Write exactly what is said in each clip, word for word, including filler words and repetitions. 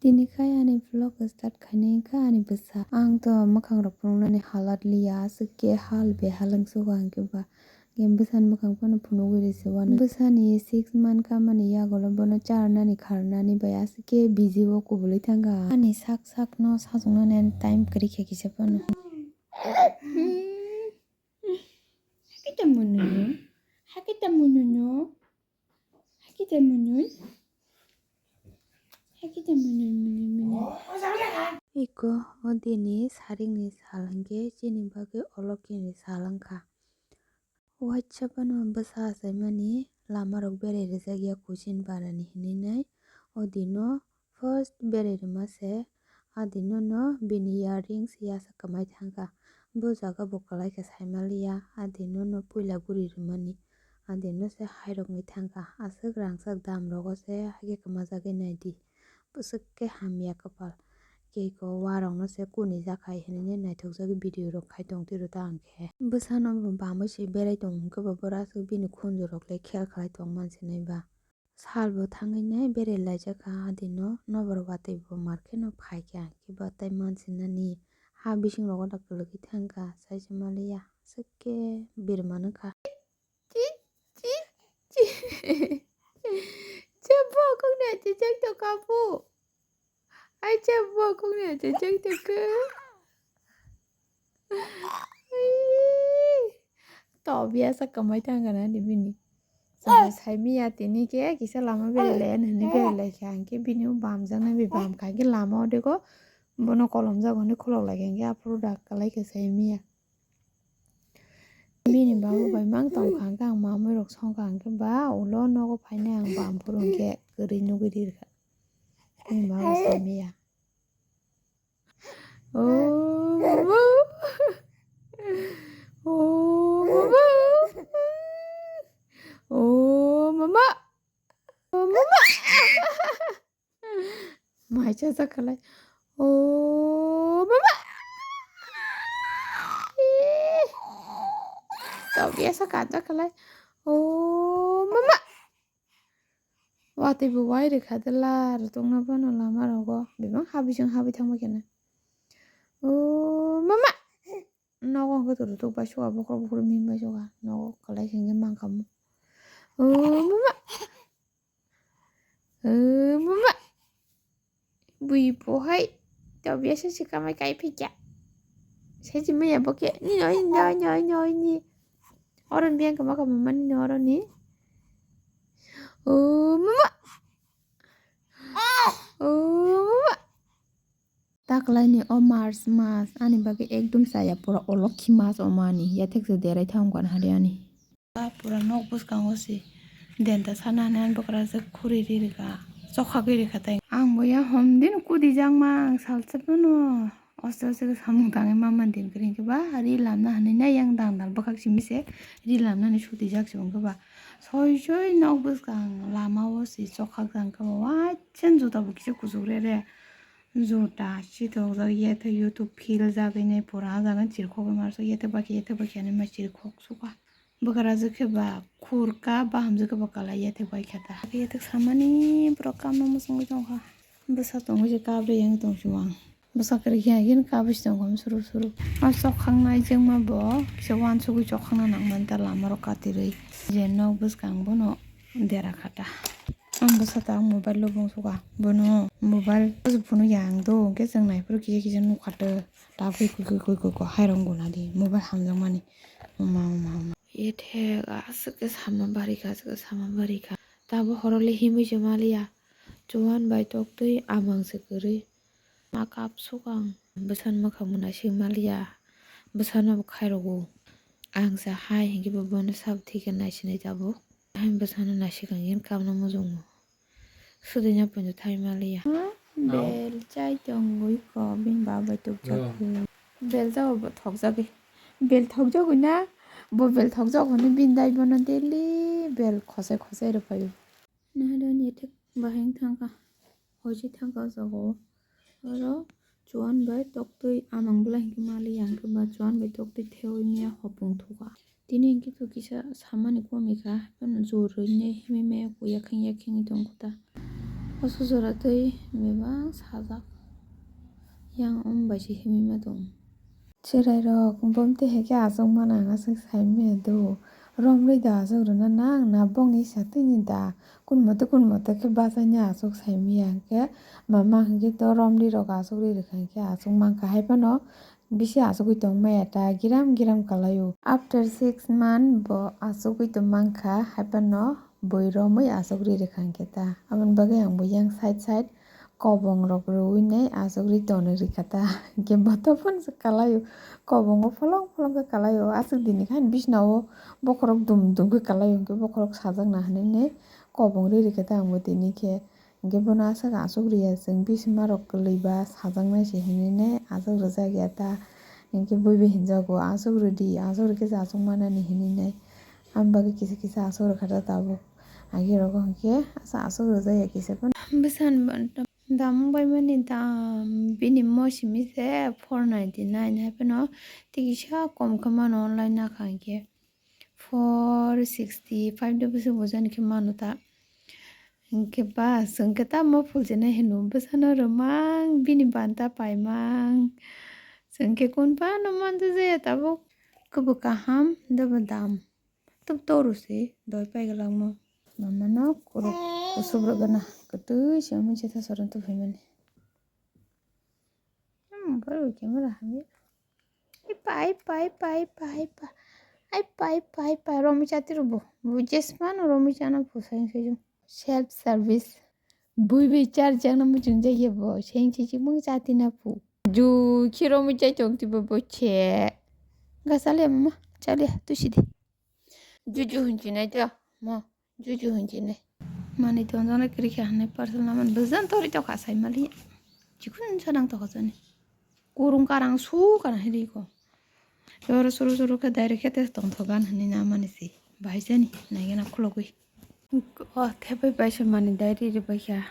Tini khai ani vlog start khainai wngkha ani bwsa. Ang to mwkhang rok phunuknani halat liya, aswk khe hal behal wngsugo ang khe ba. Khe bwsani mwkhang phano phunugwi risi uanw. Bwsani six month kamani yagulo bono charnani kharnani bai aswk khe busy o kubulwi thangkha. Ani sak sakno sajoknani ani time kwrwi khe kisa phano. Hakhe tamo nono? Hakhe tamo nono? Hakhe tamo noi? Hakhe tamo noi, noi, noi, noi? Iko o dini saringni sal hwnkhe chini bagwi olokhini sal wngkha. Waisa phano bwsa achaimani lamarok berai rijak ya kuchin barani hinwi nai o dino first berai rwma se, a dino no bini earrings yasa kwmai thangkha. Bo jaga bo kwlai khe saimaliya, a dino no puila guri rwmani, a dino se hairok wngwi thangkha. Aswk rangchak dam rogo se haikhe kwmajagwi naidi. Bwswk khe hamya kwpal. Keiko warokno se kuni jakhai hinwi naithokjagwi video rok khai tong tiro ta ang khe. Bwsano bo bamwi se berai tong hwnkhe bo bwraswk bini khunju rok le khel khlai tong mansinai ba. Sal bo thangwi nai berai laijak kha adino, nobar watwi bo mar kheno phai kha, hwnkhe bo tai mansinani ha bising rogo da kwlwgwi thangkha, sai se maliya, swk khe birma nukha. Chi, chi, chi. Chebbo kok ni achijak to kapu. Ai chebbo kok ni achijak to ke. Tobiya sa kwmai thangkha na di bini. Sabo saimiya tini khe kisa lama berai lai hinwi berai lai kha, hwnkhe bini o bamjaknai bai bam kha, hwnkhe lama o dego bono kolomjak hwnwi khulok lai kha, hwnkhe aphuru dak kwlai kha saimiya. Bini babu bai mang tong kha, hwnkhe ang mamui rok song kha, hwnkhe ba ulo nogo phainai ang bam phuru hwnkhe kwrwi nugwi ri rwkha. Bini babu saimiya. Oh, mama. Oh, mama. Oh, mama. Oh, mama. Mai cha cha khalai. Oh, mama. Tobiya sa kan cha khalai. Oh, mama. Watwi bo wai rwkha de la rwtwkno bono lama rogo. Bebak habising habwi thangbai khe na. O mama! Nogo hwnkhe to rwtwk bai suka bokhorok bokhorok mim bai suka. Nogo kwlai khe hwnkhe mankha mo. O mama! O mama! Bui bo hai. Tobiya se se kamai kai phikya. Se se maya bo khe. Ni noi noi noi noi ni. Oro ni biyang kama kama mani no oro ni. O mama. O mama. Taklaini o March mas ani bagwi ekdom chaya pura olokhi mas omo ani yathek se derai thangkha hari ani. Pura nok bwskango se denta sana hinwi ani bwkrajwk khuri ri rwkha, chokha gwi rwkha tai. Ang bo ya hom din kudi jakma ang salsa phano oste oste khe samung tangwi mama din kwrwi hwnkhe ba ri lamna hinwi na yang dang dal bwkhak simi se ri lamnani sutijak se hwnkhe ba soi soi nok bwskang lama o se chokha jang khe ba waisa juta bo kisa kuchuk re re. Juta chithokjak, yathek YouTube phil jagwi nai pura, ah jaga chirikhok bai marsuk, yathek bai khe, yathek bai khe hinwi ma chirikhok sukha. Bwkrajwk khe ba khurka, bahamjwk khe ba kwlai, yathek bai khe ta. Yathek samani borok kamno muchungwi tongkha. Bwsa tongwi se kabre yang tong se wng. Bwsa kwrwi khe agini kabwi se tongkha suru suru. Ah chokhang nai jengma bo kisa wansugwi chokhangna nangmani ta lamarok katirwi. Je nok bwskang bono dera kha ta. Ang bwsa ta ang mobile lubung suka. Bono mobile phunukya ang do hwnkhe chwng naiphuru kisa kisa nukha to. Tabuk koi koi koi koi koi hairok guna di mobile hamjakmani. Uma uma uma. Yathek aswk khe sama barikha, aswk khe sama barikha. Tabuk horo le himwi se maliya. Chuan bai toktwi amang se kwrwi. Ma kapsuk ang. Bwsani mwkhang bo naising maliya. Bwsano bo khairokgo. Ang se hai hinkhe bo bono sabo thikhe naisinai tabuk. Hai bwsano naising ang yen kapna muchungo. Sudina poito thai maliya. Bel chai tongwi ko bini baba bai tubjak. Bel jabo bo thokjagwi. Bel thokjagwi na? Bo bel thokjak hwnwi bini dai bono daily bel khosai khosai rw phaio. Nahadani ethek bahai wng thangkha. Hoisi thangkha o jaga o. Oro chuan bai toktwi amang bwlai hinkhe maliya hinkhe ba chuan bai toktwi thewi miya hopung thukha. Tini hinkhe to kisa samani komikha, phano jor rwinai himwi maya yakheng yakhengwi tongkha ta. Aswk jora tei bebak sajak. Yang wng bai se himwi ma tong. Chwrairok, bomti hai khe achuk mano ang aswk sai manya do. Romri da achuk rwna nang na bongni satwi ni da. Kun mote kun mote khe bachaina achuk sai manya hwnkhe mama hwnkhe to romri rok achuk ri rwkha hwnkhe achuk mankha hai phano bisi achugwi tong maya ta giram giram kalai o. After six month bo achugwi tong mankha hai phano bui romwi achuk ri rwkha hwnkhe ta. Aboni bagwi ang bo yang side side kobong rok rwui nai achuk ri tonwi rwkha ta. Hwnkhe bo to phano se kalai o, kobongo pholong pholong khe kalai o. Aswk dini khe ani bisina o bokhorok dum dum khe kalai o, hwnkhe bokhorok sajak na hinwi nai kobong ri rwkha ta ang bo tini khe. Hwnkhe bono aswk achuk ri ya, chwng bisima rok kwlwi ba sajak nai se hinwi nai achuk rwjak ya ta. Hwnkhe bui bai hinjago, achuk rwdi, achuk rwkhe se achuk manani hinwi nai. Aboni bagwi kisa kisa achuk rwkha ta tabuk. Age rogo hwnkhe asa aswk rwjak ya kisa phano. Bwsani ba-, dam wng bai mani dam bini mo simi se four ninety nine hai phano tei kisa kom khe mano online nakha hwnkhe four sixty five de bwswk bo jani khe mano ta. Hwnkhe ba chwng khe tamo phulchinai hino bwsano rwmang bini banta paimang. Chwng khe kun phano manjak jaya tabuk. Kwbo kaham debo dam. Tok toru se doi pai glak mo. Mama no kuruk kusuk rok gana kwtwi se mui se thasaron tubui mani. Hmm, boro camera hamya. Ai pa, ai pa, ai pa, ai pa, ai pa. Ai pa, ai pa, ai pa. Romwi chati rw bo. Bujes mano romwi chana phu sai sai jung. Self service. Bui bui char jang na muchung jai ye bo. Seng chichi mung chati na phu. Ju khi romwi chai chong ti bo bo che. Ga chale mama, chale tu sidi. Juju hinjinai da, mo, juju hinjinai. Mani tonjone kiri kha hinui parcel naman bwjan tori tokha sai mali. Chikun sanang tokha jani. Kurung karang su kana hiri ko. Yor suru suru khe direct khe tes tongthogan hinui namani si. Bahai jani, naigena khulogwi. O, thepai paisa mani dai ri ri paikha.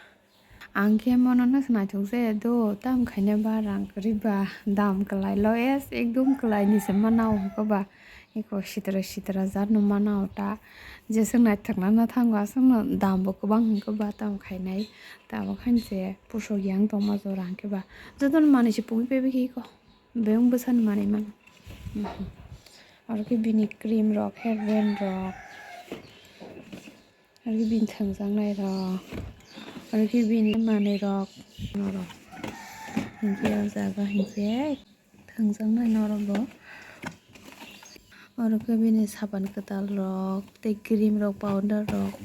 Ang khe mono no se naithok jaya do, tam khaina ba rang kwrwi ba, dam kwlai lowest ekdom kwlai ni se mana o hwnkhe ba. Eko sitra sitra jat no mana o ta. Jeswk naithok na na thango aswk no dam bo kwbang hwnkhe ba tam khainai. Tabuk hain se pusok yang tongma jora hwnkhe ba. Joto no manwi se pungwi paibai khe eko. Bebak bwsani manwi mano. Mhm. Aro khe bini cream rok, hair band rok. Aro khe bini thwngjaknai rok. Aro khe bini manwi rok. Norok. Hinkhe o jaga hinkhe thwngjaknai norok bo. Aro khe bini sapan kwtal rok, tei cream rok, powder rok.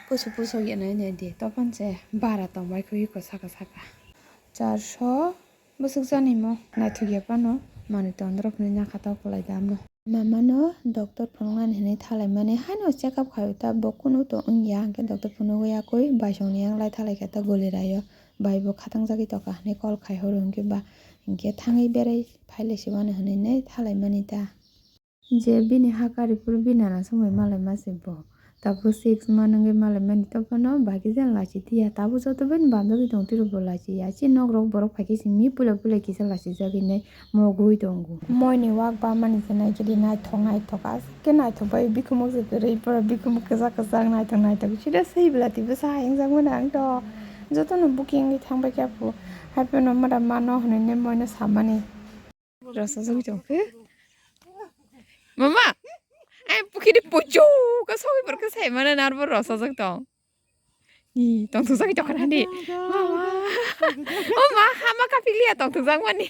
Pusu pusu ya nai nai di. Topan se bara tongbai khe eko saka saka. Charso. Bwswk jani mo naithok ya phano manwi tondrok hinwi nakha tok kwlai da mo. Mama no doctor phunuknani hinwi thalai mani haino check up khai ta bo kunu to wng ya hwnkhe doctor phunugwi yakwi baisong ni yang lai thalai kha ta guli rai o bai bo khatang jagwi tokha hinwi call khai horo hwnkhe ba hwnkhe thangwi berai phai lai se mano hinwi nai thalai mani ta. Je bini ha kari phuru bini nana swngbai malai ma se bo. Tabuk six month wngwi malai mani to phano bagi jan lachi tiya. Tabuk joto bini bamjagwi tong tiro bo lachi ya. Chi nok rok borok phaikhe simi puila puila kisa lachi jagwi nai mogwi tongo. Moi ni wak ba mani se nai khe di naithok naithok aswk khe naithok bai bikhumuk se kwrwi pura bikhumuk kwchak kwchak naithok naithok sida swi bwla twibo sa hayung jak mani ang to joto no booking wngwi thang bai khe aphuru hai phano mada mano hinwi moi no samani. Rosajagwi tong khe. Mama, ai pukhiri puchuk ka sogwi borok khe sai mano narbo rosajak tong. Ni tong thujagwi tong khana di. Mama. O ma hama kapikliya tong thujak mani.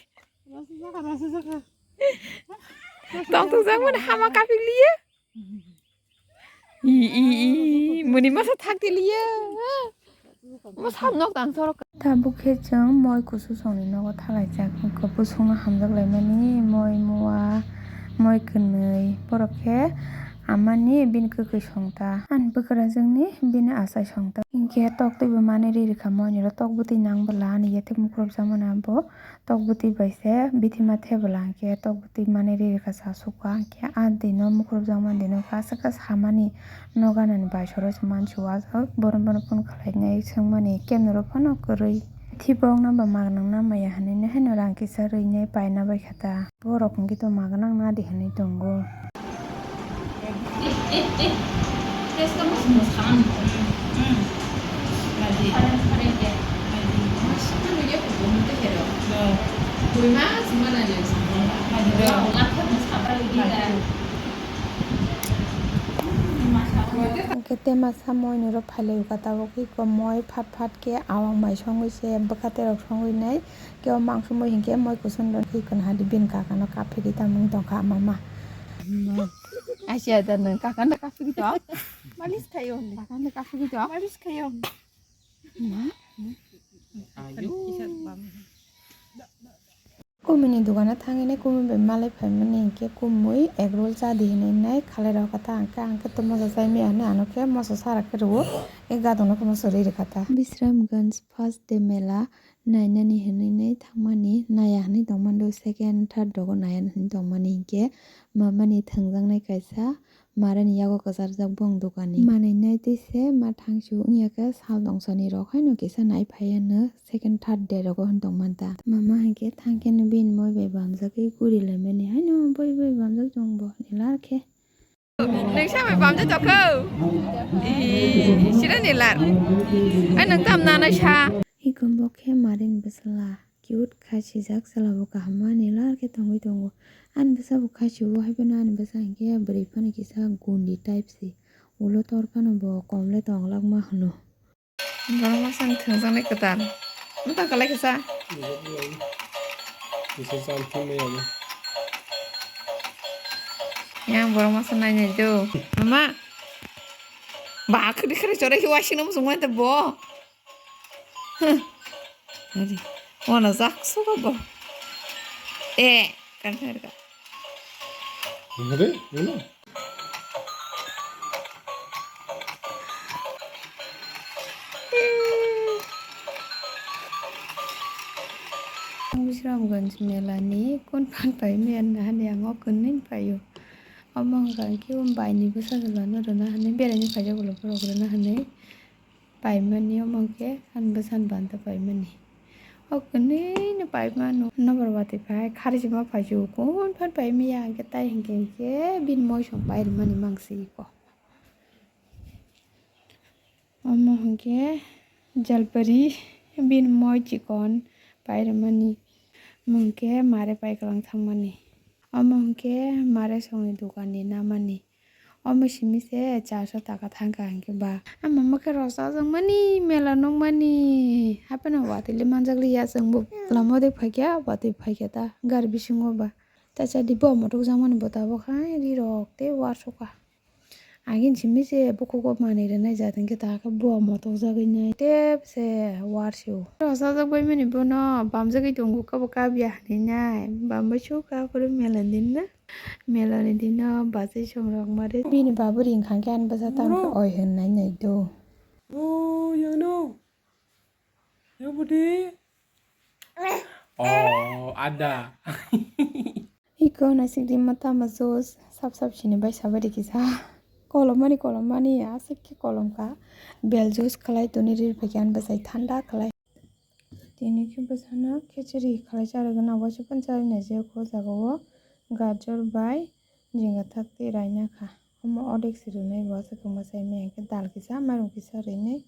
Tong thujak mani hama kapikliya. I, i, i, muni masa thak tiliya. Masa nok tang sorok. Tabuk khe chwng moi kusu songni nogo thalaijak, wngkha bwswkno hamjak laimani moi mua, moi kwnwi. Borok khe amani bini kwkwi songta, ani bwkrajwkni bini achai songta. Hinkhe tok twibo manwi ri rwkha moiniro, tok bwtwi nang bwla ani yathek mukhurupjak mano abo. Tok bwtwi bai se bithi ma thebwla hwnkhe tok bwtwi manwi ri rwkha cha sukha hwnkhe a dino mukhurupjakma dino kasa kasa hamani nok ganani bai soro se mansu o aswk borom borom phone khlainai swngmani kemoro phano kwrwi. Bithi bokno ba magnang na maya hinwi haino rang kisa rwinai paina baikha ta borok hwnkhe to magnang na di hinwi tongo. Test ka mas mas khan. Hmm. Hwnkhe tema sa moi nuro phailai kha tabuk iko moi phat phat khe awang mai songwi se bwkha terok songwi nai khe o mangso moi hinkhe moi kusun don khe iko nahadi bini kakano kaphigwi tongmani tongkha mama. Asia da nang kakano kaphigwi tong. Malis khayo. Kakano kaphigwi tong. Malis khayo. Kumui ni dogano thangwi nai kumui bai malai phaimani hinkhe kumui egg roll cha di hinwi nai khalai rw kha ta, hwnkhe ang khe to moso chai maya hinwi ano khe moso sara khe rwo, e gadon no khe moso ri rw kha ta. Bisramganj first day mela nainani hinwi nai thangmani, naiya hinwi tongmani do second third rogo naiya hinwi tongmani hinkhe mamani thwngjaknai kaisa Marani yago kwcharjak bong dukani. Manwi nai twi se ma thangsu wngya khe sal dongsani rok haino kisa nai phaiya no second third day rogo hwn tongmanta. Mama hinkhe thangkhe no bini moi bai bamjagwi guri laimani haino boi boi bamjak chwngbo nilar khe. Nwng sa bai bamjak tokho? Ih, sira nilar. Ai nwng tam nanai sa. Ikombo khe Marini bwsla. Cute kha sijak, chwla bo kaham ma nila khe tongwi tongo. Ani bwsa bo kha siwo, haiphano ani bwsa hinkhe bwrwi phano kisa gundi type se. Ulo tor phano bo komle tonglak ma hwno. Borok masa ni thwngjaknai kwtal. Mata kwlai kisa. Kisa cham thumwi abo. Yang borok masa nai nai do. Mama. Ba khri khri chore khe wasing no musung mai ta bo. Huh. Ari. Wana jak suka bo. Eh, kan kar ka. Ari, mana? Bisramganj mela ni kun phan pai miyan na hani ang o kunnin payo. Omo hwnkha khe o bai ni bwsa jwla no rwna hani berai ni phaijak ulo borok rwna hani. Paimani omo khe ani bwsani banta paimani. O kwnwi no paimano. Nobar watwi phai kharjima phai se ukun phan paimaya hwnkhe tai hwnkhe hwnkhe bini moisong pairwmani mangsi iko. Omo hwnkhe jalpari bini moi chikon pairwmani. Omo hwnkhe mare paiklang thangmani. Omo hwnkhe mare songni dokanni namani. Omo simi se charso taka thangkha hwnkhe ba. Ama mokhe rw chajakmani, mela nukmani. Hapheno watwi le manjakliya chwngbo lama de phaikha, watwi phaikha ta gari bisingo ba. Teisa di bo motok jakmani bo tabuk hai ri rok tei uarsukha. Agini simi se bukhugo manwi rwnai jat hwnkhe ta khe bo motok jagwi nai tep se uarsio. Rw chajak bai mani bono bamjagwi tongo kabo kabya hinwi nai. Bambai sukha aphuru mela din na. Mela ni dino bachai song rok mare. Bini babu ring khan khe ani bwsa tang khe oi hwn nai nai do. Oh, yano. Yabudi. Oh, ada. Iko na sikdi mata ma juice sap sap sini bai sabai rikisa. Kolom mani kolom mani asik khe kolom kha. Bel juice khalai toni rir phaikhe ani bwsai thanda khalai. Tini khe bwsano khichiri khalai charwgwna, waisa phano charwinai je kho jagao gajor bai jinga thak tei raina kha. Omo odek se rwnai bo aswk kwma sai maya khe dal kisa mairum kisa rwnai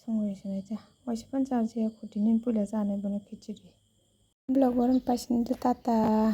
songwi se nai cha. Waisa phano charjaya kho tini puila chanai bono khichiri. Vlog oro paisini tata.